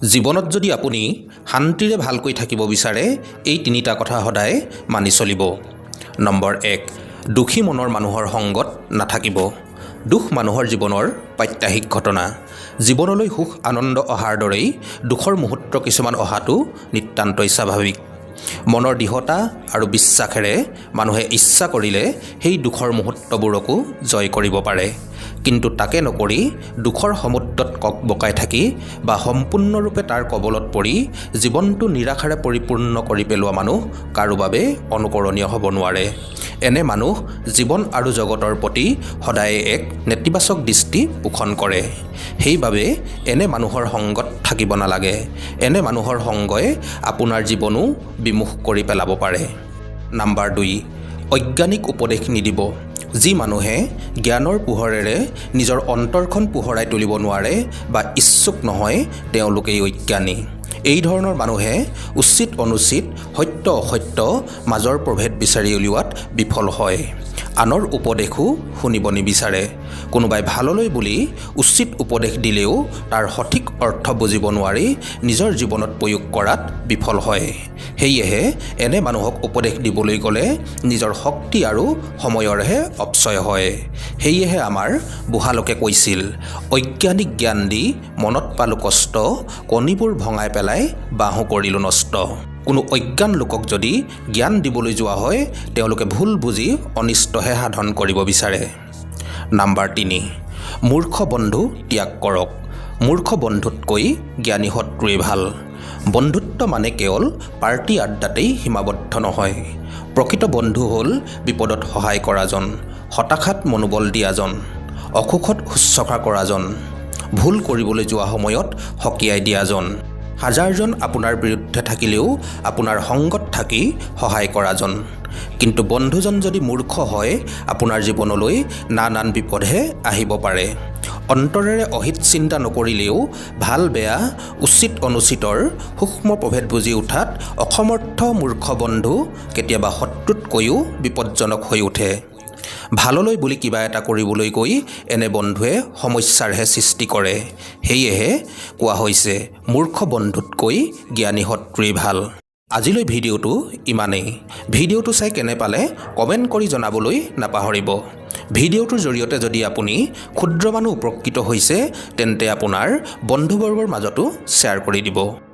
জীৱনত যদি আপুনি শান্তিৰে ভালকৈ থাকিব বিচাৰে, এই তিনিটা কথা সদায় মানি চলিব। নম্বৰ 1, দুখী মনৰ মানুহৰ সংগত নাথাকিব। দুখ মানুহৰ জীৱনৰ প্ৰাত্যাহিক ঘটনা। জীৱনলৈ সুখ আনন্দ অহাৰ দৰেই দুখৰ মুহূৰ্ত কিছুমান অহাটো নিতান্তই স্বাভাৱিক। মনৰ দৃঢ়তা আৰু বিশ্বাসেৰে মানুহে ইচ্ছা কৰিলে সেই দুখৰ মুহূৰ্তবোৰকো জয় কৰিব পাৰে। কিন্তু তাকে নকৰি দুখৰ সমুদ্ৰত ককবকাই থাকি বা সম্পূৰ্ণৰূপে তাৰ কবলত পৰি জীৱনটো নিৰাশাৰে পৰিপূৰ্ণ কৰি পেলোৱা মানুহ কাৰো বাবে অনুকৰণীয় হ'ব নোৱাৰে। এনে মানুহ জীৱন আৰু জগতৰ প্ৰতি সদায়ে এক নেতিবাচক দৃষ্টি পোষণ কৰে। সেইবাবে এনে মানুহৰ সংগত থাকিব নালাগে। এনে মানুহৰ সংগই আপোনাৰ জীৱনো বিমুখ কৰি পেলাব পাৰে। নাম্বাৰ 2, অজ্ঞানীক উপদেশ নিদিব। যি মানুহে জ্ঞানৰ পোহৰেৰে নিজৰ অন্তৰখন পোহৰাই তুলিব নোৱাৰে বা ইচ্ছুক নহয়, তেওঁলোকেই অজ্ঞানী। এই ধৰণৰ মানুহে উচিত অনুচিত, সত্য অসত্য মাজৰ প্ৰভেদ বিচাৰি উলিওৱাত বিফল হয়। আনৰ উপদেশো শুনিব নিবিচাৰে। কোনোবাই ভাললৈ বুলি উচিত উপদেশ দিলেও তাৰ সঠিক অৰ্থ বুজিব নোৱাৰি নিজৰ জীৱনত প্ৰয়োগ কৰাত বিফল হয়। সেয়েহে এনে মানুহক উপদেশ দিবলৈ গ'লে নিজৰ শক্তি আৰু সময়ৰহে অপচয় হয়। সেয়েহে আমাৰ বুঢ়ালোকে কৈছিল, "অজ্ঞানীক জ্ঞান দি মনত পালোঁ কষ্ট, কণীবোৰ ভঙাই পেলাই বাঁহো কৰিলোঁ নষ্ট।" কোনো অজ্ঞান লোকক যদি জ্ঞান দিবলৈ যোৱা হয়, তেওঁলোকে ভুল বুজি অনিষ্টহে সাধন কৰিব বিচাৰে। নাম্বাৰ 3, মূৰ্খ বন্ধু ত্যাগ কৰক। মূৰ্খ বন্ধুতকৈ জ্ঞানী শত্ৰুৱেই ভাল। বন্ধুত্ব মানে কেৱল পাৰ্টি আড্ডাতেই সীমাবদ্ধ নহয়। প্ৰকৃত বন্ধু হ'ল বিপদত সহায় কৰাজন, হতাশাত মনোবল দিয়াজন, অসুখত শুশ্ৰূষা কৰাজন, ভুল কৰিবলৈ যোৱা সময়ত সকীয়াই দিয়াজন, হাজাৰজন আপোনাৰ বিৰুদ্ধে থাকিলেও আপোনাৰ সংগত থাকি সহায় কৰাজন। কিন্তু বন্ধুজন যদি মূৰ্খ হয়, আপোনাৰ জীৱনলৈ নানান বিপদহে আহিব পাৰে। অন্তৰেৰে অহিত চিন্তা নকৰিলেও ভাল বেয়া, উচিত অনুচিতৰ সূক্ষ্ম প্ৰভেদ বুজি উঠাত অসমৰ্থ মূৰ্খ বন্ধু কেতিয়াবা শত্ৰুতকৈও বিপদজনক হৈ উঠে। ভাললৈ বুলি কিবা এটা কৰিবলৈ গৈ এনে বন্ধুৱে সমস্যাৰহে সৃষ্টি কৰে। সেয়েহে কোৱা হৈছে, মূৰ্খ বন্ধুতকৈ জ্ঞানী শত্ৰুৱেই ভাল। আজিলৈ ভিডিঅ'টো ইমানেই। ভিডিঅ'টো চাই কেনে পালে কমেণ্ট কৰি জনাবলৈ নাপাহৰিব। ভিডিঅ'টোৰ জৰিয়তে যদি আপুনি ক্ষুদ্ৰ মানুহ উপকৃত হৈছে, তেন্তে আপোনাৰ বন্ধুবৰ্গৰ মাজতো শ্বেয়াৰ কৰি দিব।